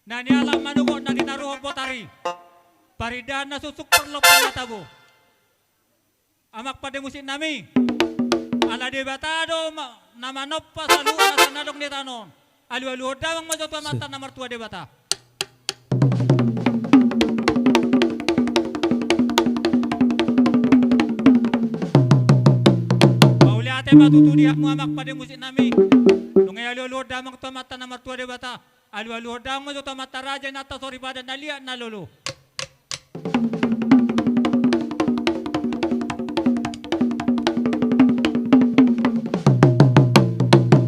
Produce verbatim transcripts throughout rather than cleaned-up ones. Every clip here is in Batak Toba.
Na nialap manogot na tinaruhon botari. Parindahan na suksuk parlompan na tabo. Amang pande musik nami. Ala Debata do ma-, na manompa saluhut nasa na adong di tano on. Alualuhon damang ma jo tu Amanta na martua Debata. Mauliate ma tutu di hamu amang pande musik nami. Nunga alualuhon damang tu Amanta na martua Debata. Alualuhon damang ma jo tu amanta raja, inanta soripada na liat na lolo.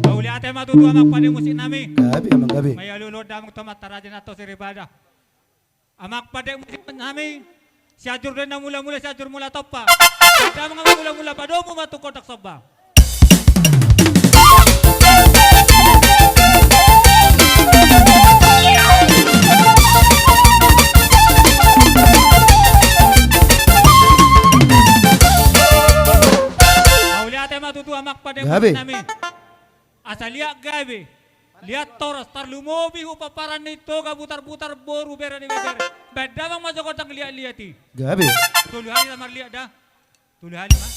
Mauliate ma tutu amang pande musik nami. Gabe, amang, gabe. Nunga alualuhon damang tu amanta raja, inanta soripada. Amang pande musik nami. Sianjur do na mulamula, Sianjur Mula Tompa. Damang ma mulamula, padomu ma tu gondang somba. Mauliate ma tutu amang pande musik nami. Asa liat gabe, liat toras, tarlumobi hu paparan ni Toga Butarbutar boru bere ni beber. Baen damang ma jo gondang liatliat i. Gabe. Tolu hali na marliat da. Tolu hali ma.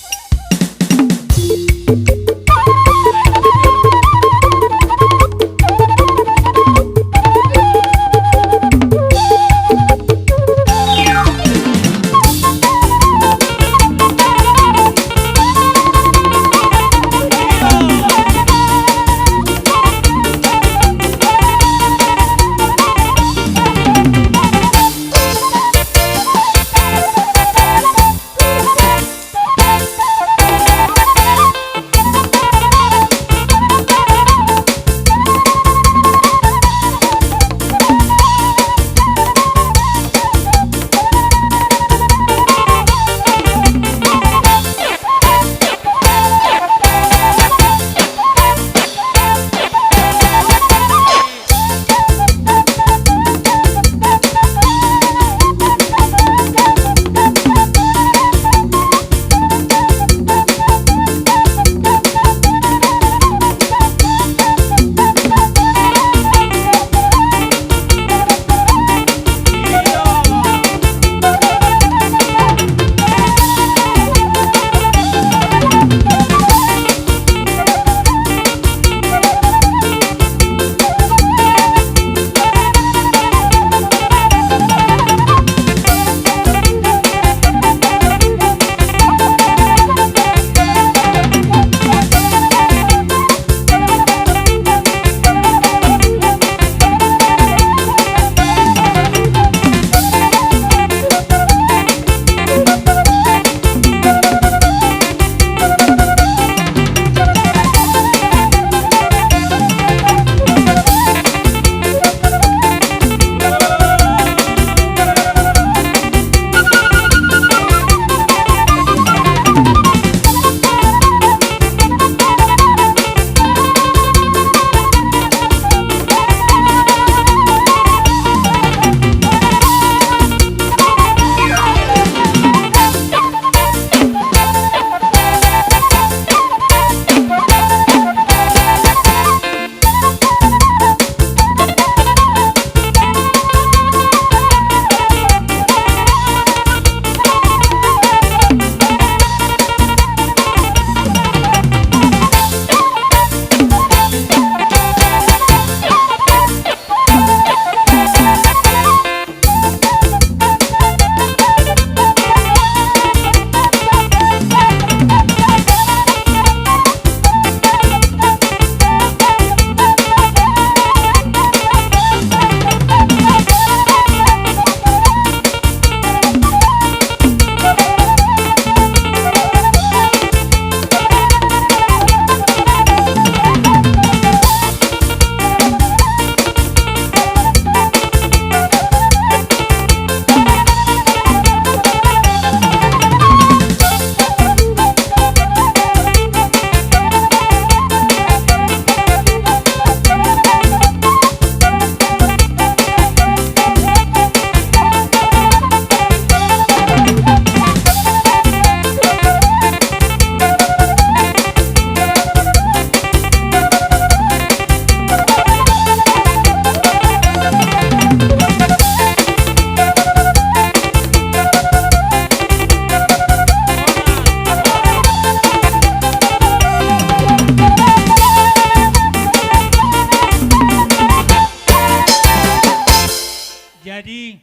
Jadi,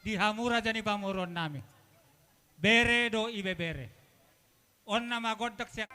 di hamu raja ni pamoruon nami, bere do ibebere. On nama gondang siak.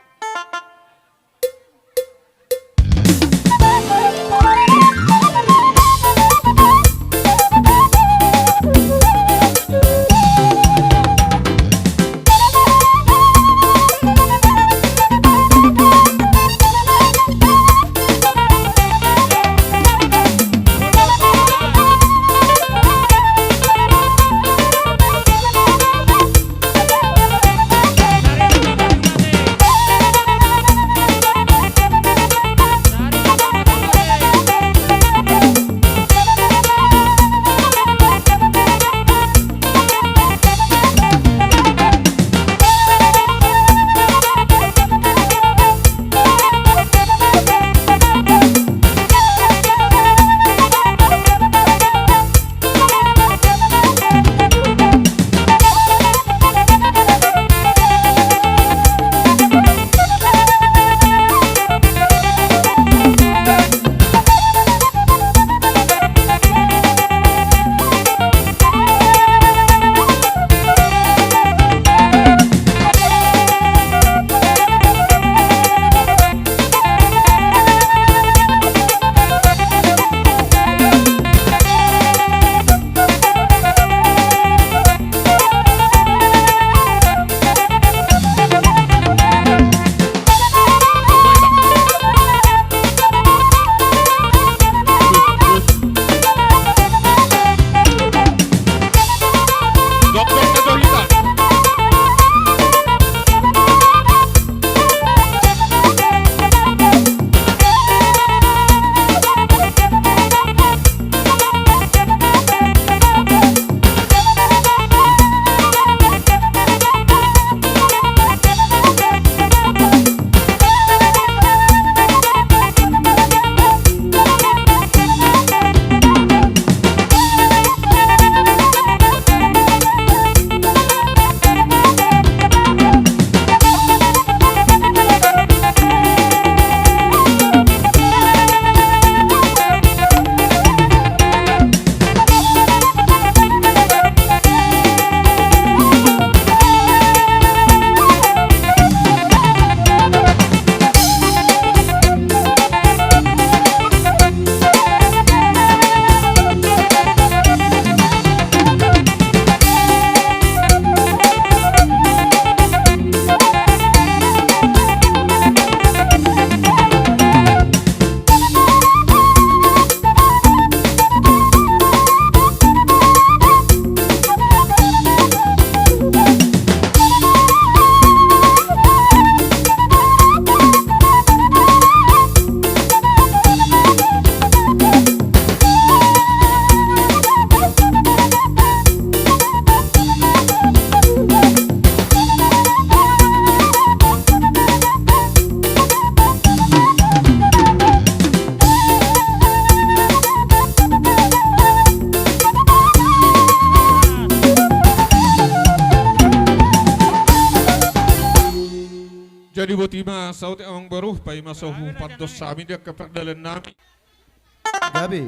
Jadi boti ma saotik amang boru, paima so hupandos hami di angka pardalanan nami. Gabe.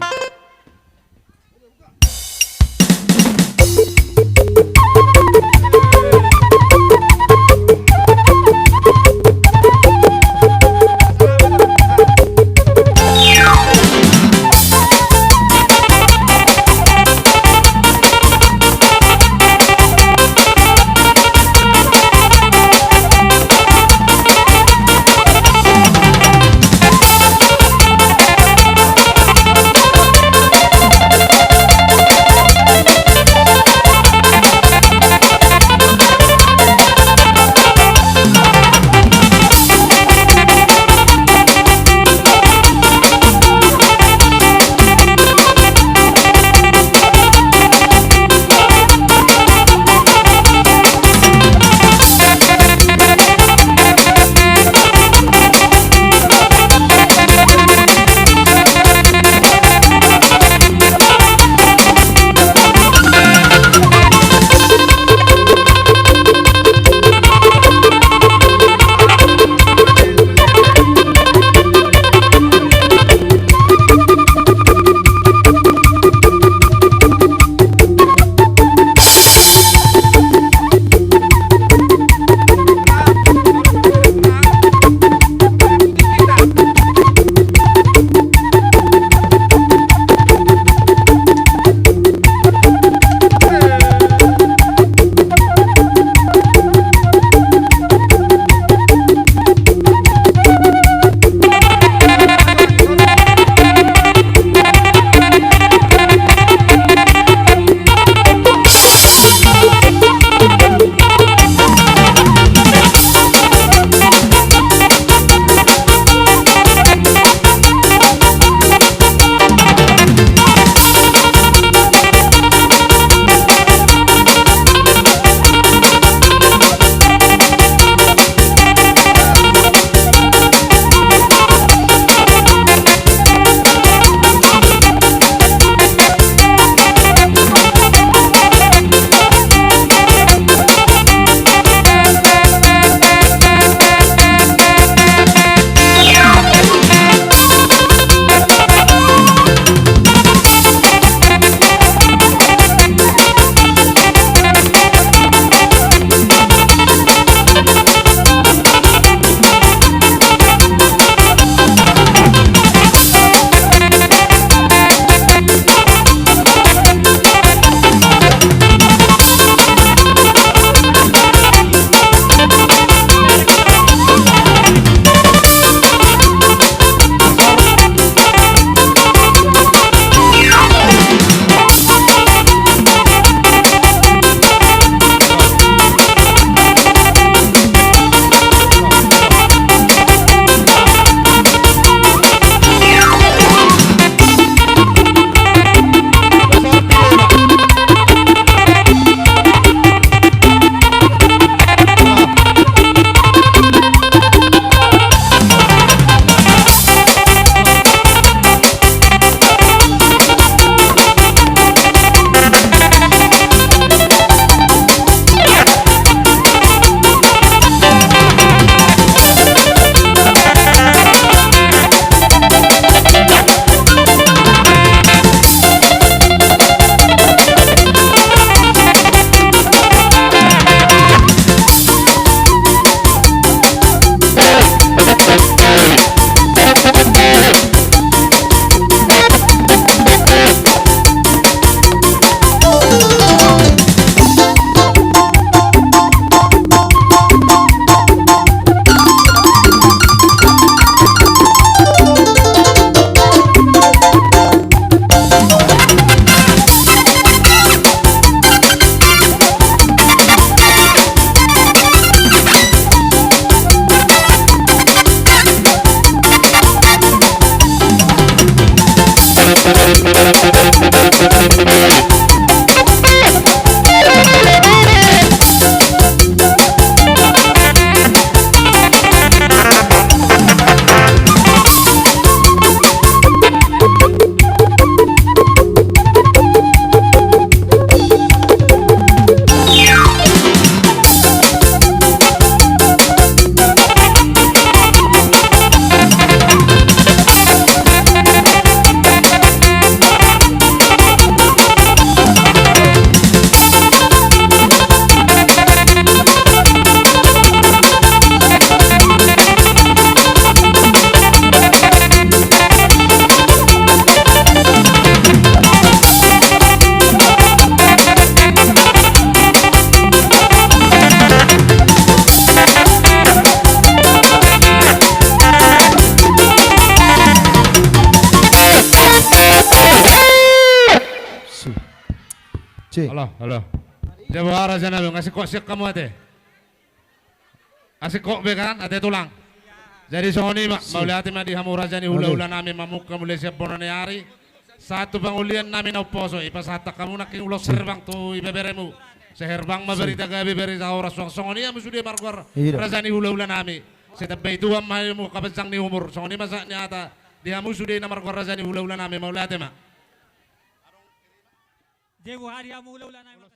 Si. Halo, halo. Jabu, raja nami, nga singkop sian hamu ate. Asing kok be kan, ate tulang. Jadi songon i ma, mauliate ma di hamu raja ni hula-hula nami, mamungka muse sian bona ni ari. Sahat tu pangolian nami na umposo, ipasahat hamu nangkin ulos herbang tu ibeberemu. Seherbang ma barita gabe, barita horas, suang songon i hamu sude margoar raja ni hula-hula nami. Setambai Tuhan ma hamu, angka panjang ni umur. Songon i ma sahat ni hata di hamu sude na margoar raja ni hula-hula nami, mauliate ma. Jabu, hadi hamu hula-hula nami.